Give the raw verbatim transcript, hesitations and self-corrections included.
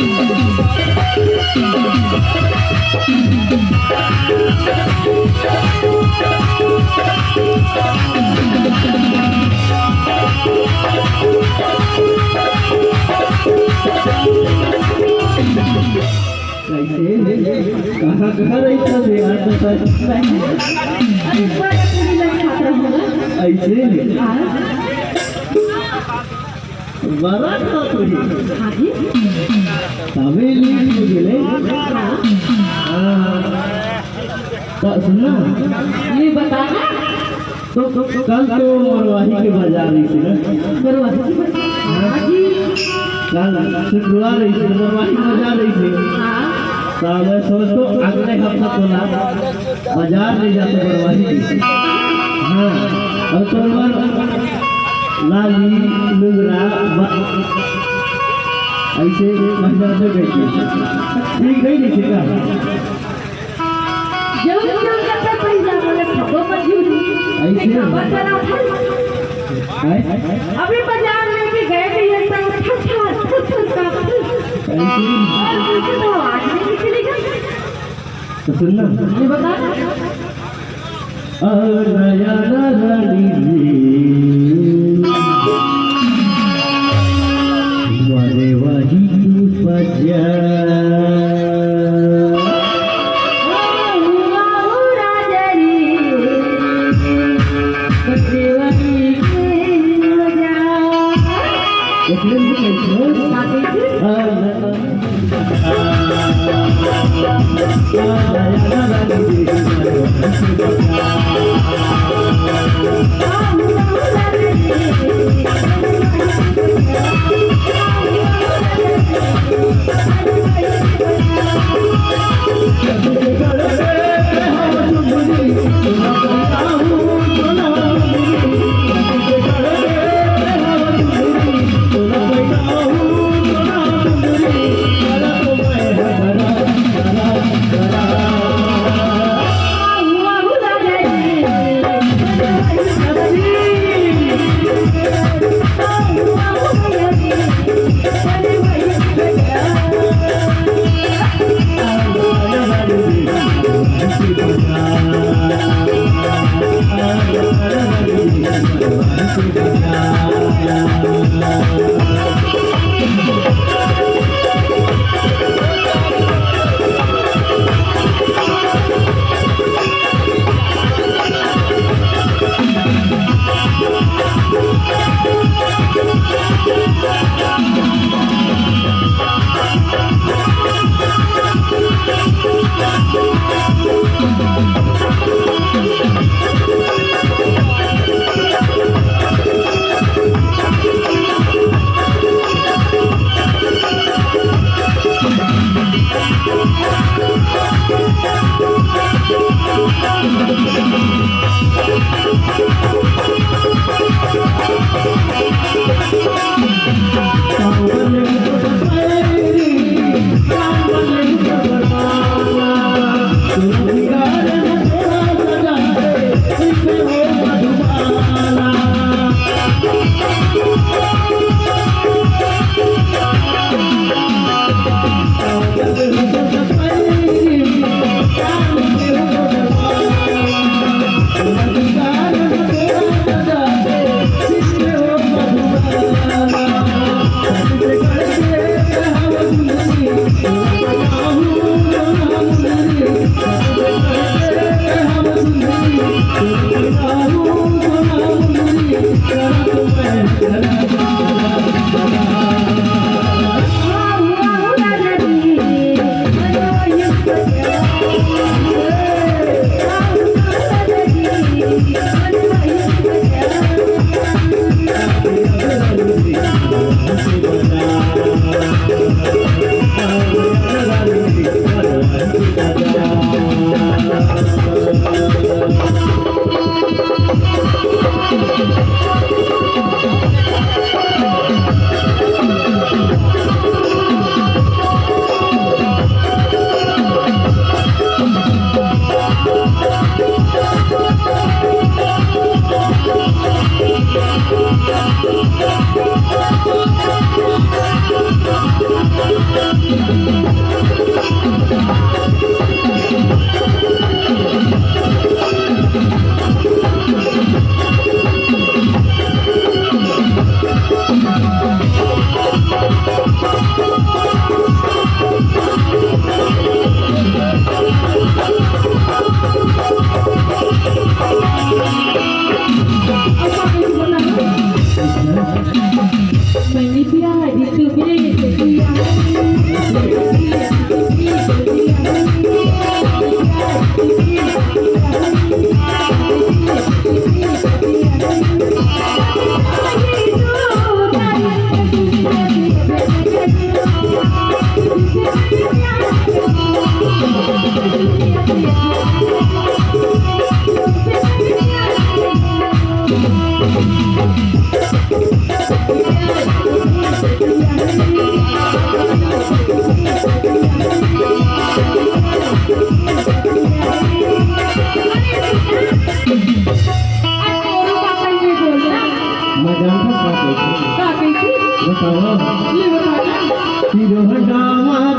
कैसे? कहाँ घर ऐसा बेहाल तो सच में? अरे, बड़ा पूरी लग खा रहा हूँ। ऐसे? हाँ। बड़ा खा तो ही। हाँ जी। तबे लेट हो गेले। हाँ। हाँ। तो सुन ना। ये बता ना। तो, तो कल तो मरवाही के बाजार रहिस ना? मरवाही के बाजार? हाँ जी। कल शुक्रवार रहिस, मरवाही के बाजार रहिस। हाँ। तो मैं सोचतो अगले हफ्ता तोला बाजार ले जातो मरवाही के। हाँ, अउ तोर बर लाली, लुगरा, बा-, ऐसे महीना से बेचे। ठीक नहीं देखे का? जरूर, जरूर करता पहिला मोला खबो मत झूठ। ऐसे? खबर करा था। हैं? अभी बाजार लेके गए थे, ये सब थर थर, थर थर कांपते। ऐसे? और पीछे तो आवाज नहीं निकलेगा। तो सुन ना। ये बता। आ नया ना रानी रे, वारे वाही तू बजा। आज कोनो बात नहीं बोल रहा। मैं जानता का कही थी। का कही थी? बताओ। ये बताओ। कि जो हंगामा